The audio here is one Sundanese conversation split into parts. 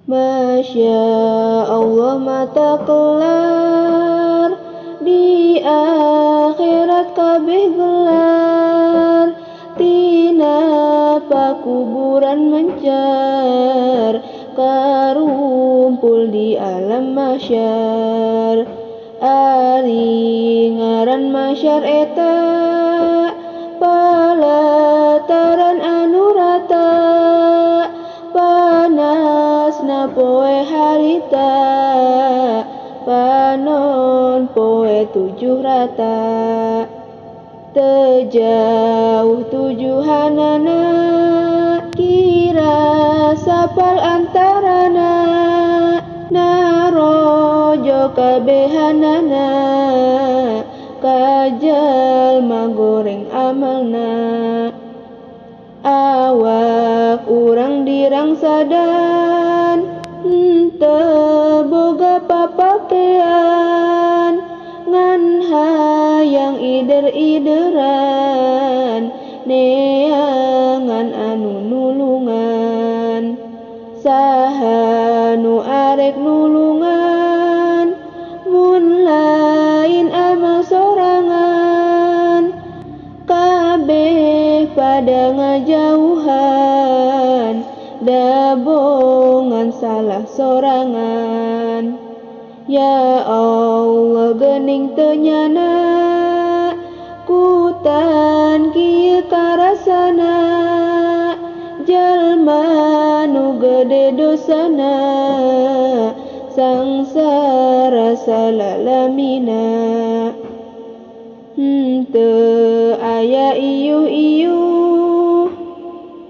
Masya Allah mata kelar, di akhirat kabeh gelar. Tina pakuburan mencar, karumpul di alam mahsyar. Ari ngaran mahsyar eta, palataran anu rata. Panasna poe harita, panon poe tujuh rata. Teu jauh tujuhanana, kira sapal antarana. Narojo kabehanana, kajalma goreng amalna. Awak urang dirangsadan, henteu boga papakean. Ngan hayang ider-ideran, neangan anu nulungan. Saha nu arek nulungan, mun lain amal sorangan. Kabeh pada ngajauhan, dabongan salah sorangan. Ya Allah geuning teu nyana, kutan kieu karasana. Jalma nu gede dosana, sangsara salalamina. Henteu aya iuh-iuh,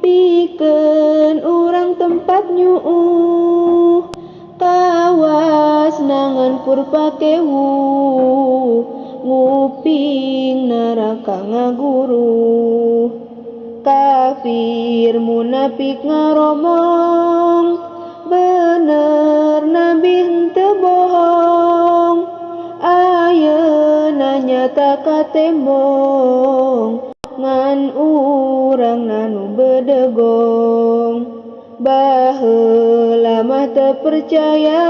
pikeun urang tempat nyuuh. Kawas nangan kurpakewu, nguping neraka ngaguru. Kafir munafik ngaromong, bener nabi henteu bohong. Ayeuna nyata katembong, ngan urang nanu bedegong. Baheula mah teu percaya,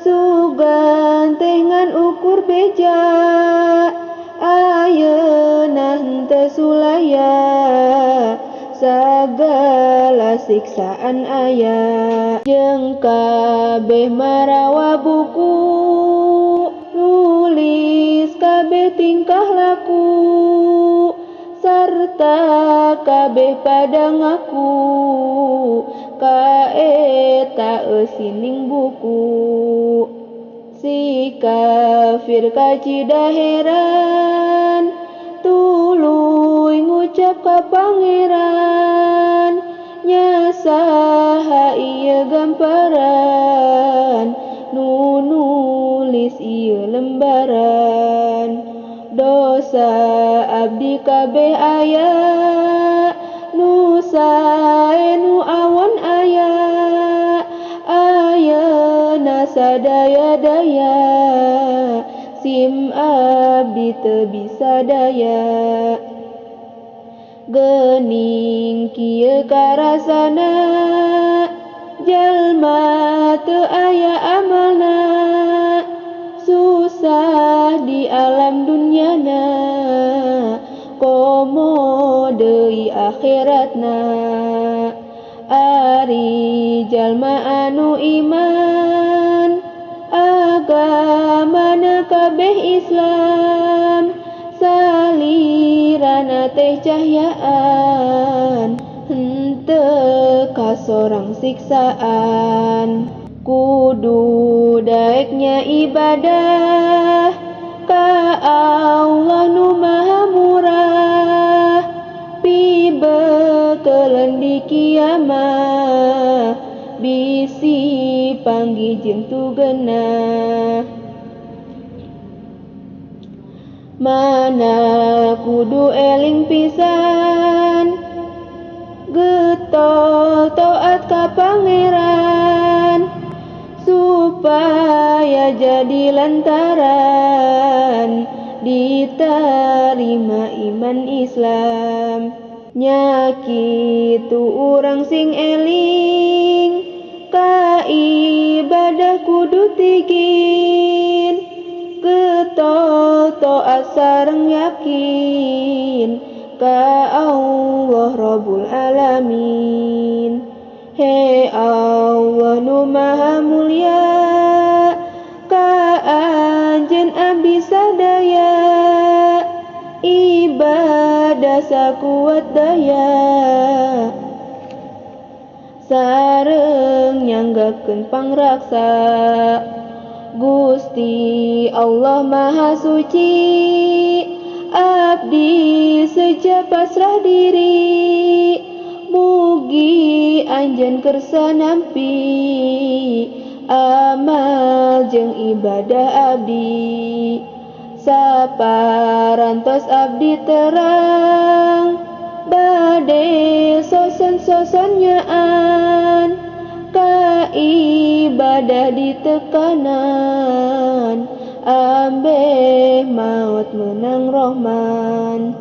sugan teh ngan ukur beja. Ayeuna henteu sulaya, sagala siksaan aya. Jeung kabeh marawa buku, nulis kabeh tingkah laku. Sarta kabeh pada ngaku, ka eta eusining buku. Si kafir kacida heran, tuluy ngucap ka pangeran. Nya saha ieu gamparan, nu nulis ieu lembaran. Dosa abdi kabeh aya, nu sae nu awon aya. Ayeuna sadaya-daya, sim abdi teu bisa daya. Geuning kieu karasana, jalma teu aya amalna. Susah di alam dunyana, komo deui akhiratna. Ari jalma anu iman, agamana kabeh Islam. Salirana teh cahyaan, henteu kasorang siksaan. Kudu daeknya ibadah ka Allah nu maha murah. Pibekeleun di kiamah, bisi panggih jeung tugenah. Mana kudu eling pisan, getol taat ka pangeran. Supaya jadi lantaran diterima iman Islam. Nya kitu urang sing eling ka sadikin, getol taat sareng yakin ka Allah Rabbul Alamin. He Allah nu maha mulia, ka anjeun abdi sadaya, ibadah sakuat daya, sareng nyanggakeun pangraksa. Gusti Allah Maha Suci, abdi seja pasrah diri, mugi anjeun kersa nampi amal jeung ibadah abdi. Saparantos abdi terang, bade soson-soson nyaan, ka ibadah ditekanan, ambeh maut menang Rahman.